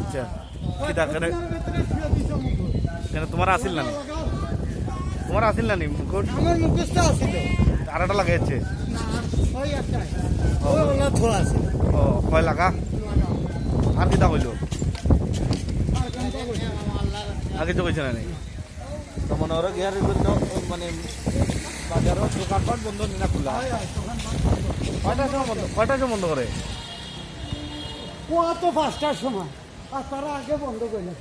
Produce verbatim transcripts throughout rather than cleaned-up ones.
আচ্ছা, কিতা কেনে? কেনে তোমার আছিল না নি? তোমার আছিল না নি মুকুট? আমার মুখস্থ আছিল। আর একটা লাগাইছে। না, ওই একটাই। ও। ওই ওলা থোয়া আছিল। ও, কয় লাগা? আর কিতা কইলো? আর কোনটা কইছে? আর কিছু কইছে না নি? তো মনে হয় গিয়ার জন্য মানে বাজারও দোকানপাট বন্ধ নি না খোলা? হয়, হয়, দোকানপাট বন্ধ। কয়টার সময় বন্ধ, কয়টার সময় বন্ধ করে? ও তো পাঁচটার সময়, আর তারা আগে বন্ধ করে দেয়।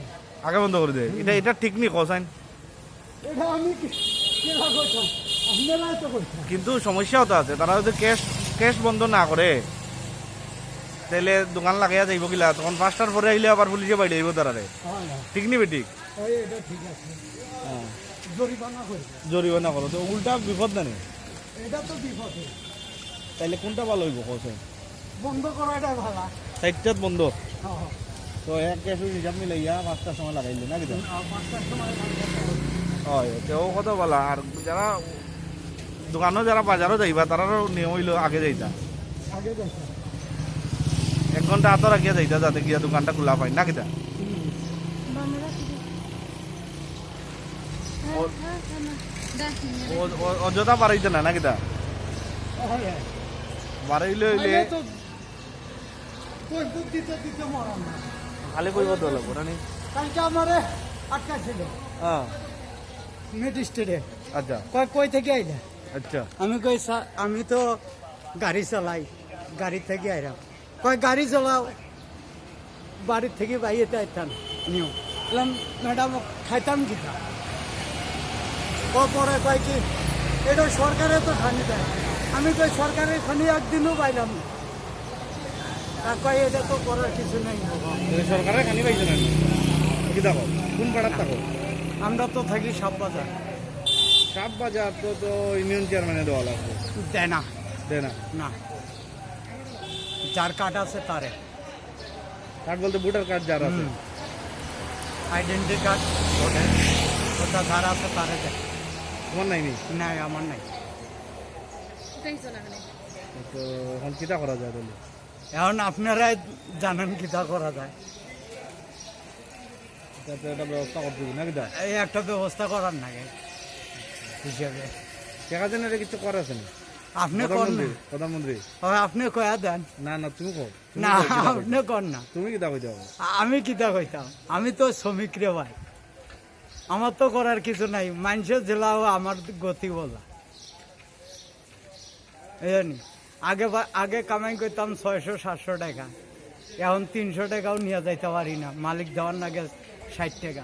আগে বন্ধ করে দেয়। এটা, এটা ঠিক নি, কসাইন? এটা আমি কি, কিলা কইতাম? আপনারাই তো কইতাম। কিন্তু সমস্যাও তো আছে, তারা যদি ক্যাশ, ক্যাশ বন্ধ না করে, তাহলে দোকান লাগাইয়া যাইব কিলা? তখন পাঁচটার পরে আইলে আবার পুলিশে বাইরে আইব তারারে। হয়, হয়। ঠিক নি বেঠিক? এই, এটা ঠিক আছে। হ্যাঁ। জরিমানা করবে। জরিমানা করো, তো উল্টা বিপদ না নি? এটা তো বিপদে। তাইলে কোনটা ভালো হইব, কসাইন? বন্ধ করাটা ভালো। চাইরটাত বন্ধ। হ্যাঁ, হ্যাঁ। তো এক ক্যাশ হিসাব মিলাইয়া পাঁচটার সময় লাগাইলে না কিতা? আর পাঁচটার সময় লাগাইলে। হয়, তো ও কত ভালো। আর যারা দোকানো, যারা বাজারও যাইবা, তারারও নিয়ম হইলো আগে যাইতা। আগে যাইতা। এক ঘন্টা আতো রাখিয়া যাইতা, যাতে গিয়া দোকানটা খোলা পায় না কিতা? হুম। বন্ধ রাখি দিই। ও- হ্যাঁ, হ্যাঁ, না। দেখ, ও, ও, অযথা বাড়াইতে না, না কিতা? হয়, হয়। বাড়াইলে হইলে মানে তো কই বুদ্ধি তো দিতে মরণ না। খালি কই কত লাগবো, না নি? কালকে আমারে আটকাইছিল। হ্যাঁ। ম্যাজিস্ট্রেটে। আচ্ছা। কয়, "কই থেকে আইলা?" আচ্ছা। আমি কই, "স্যার, আমি তো গাড়ি চালাই, গাড়ি থেকে আইলাম।" কয়, "গাড়ি চালাও, বাড়ির থেকে বাইরে আইতাম নিও।" বললাম, "ম্যাডাম, খাইতাম কিতা?" ও পরে কয় কি, "এটা সরকারে তো খানি দেয়।" আমি কই, "সরকারের খানি একদিনও পাইলাম না।" আর কয়, "এটা তো করার কিছু নেই বাবা।" এই সরকারে খানি পাইছে না। কিতা কও? কোন পাড়ার থাকো? আমরা তো থাকি সাপ বাজার। সাপ বাজার তো, তো ইউনিয়ন চেয়ারম্যানে দেওয়া লাগবে। দেয় না। দেয় না? না। যার কার্ড আছে তারে। কার্ড বলতে ভোটার কার্ড যার আছে? হুম। আইডেন্টি কার্ড, ভোটার, ওটা যার আছে তারে দেয়। তোমার নাই নি? নাই, আমার নাই। তো এখন কিতা করা যায় তাহলে? এখন আপনারাই জানেন কিতা করা যায়। এটা তো একটা ব্যবস্থা করতে হবে, না কিতা? এই একটা ব্যবস্থা করার নাকি হিসেবে। দেখা যায় না, এটা কিছু করার আছে না? আপনি কর না। প্রধানমন্ত্রী, প্রধানমন্ত্রী। ও, আপনি কয়া দেন। না, না, তুমি কও। তুমি না, কও, কিতা কইতাম? আপনি কর না। তুমি কিতা কইতাম? আমি কিতা কইতাম? আমি তো শ্রমিক রে ভাই, আমার তো করার কিছু নাই। মানুষের জেলাও আমার গতি বলা। এই জানি, আগে বা-, আগে কামাই করতাম ছয়শো সাতশো টাকা, এখন তিনশো টাকাও নিয়ে যাইতে পারি না, মালিক দেওয়ার নাগে ষাট টাকা।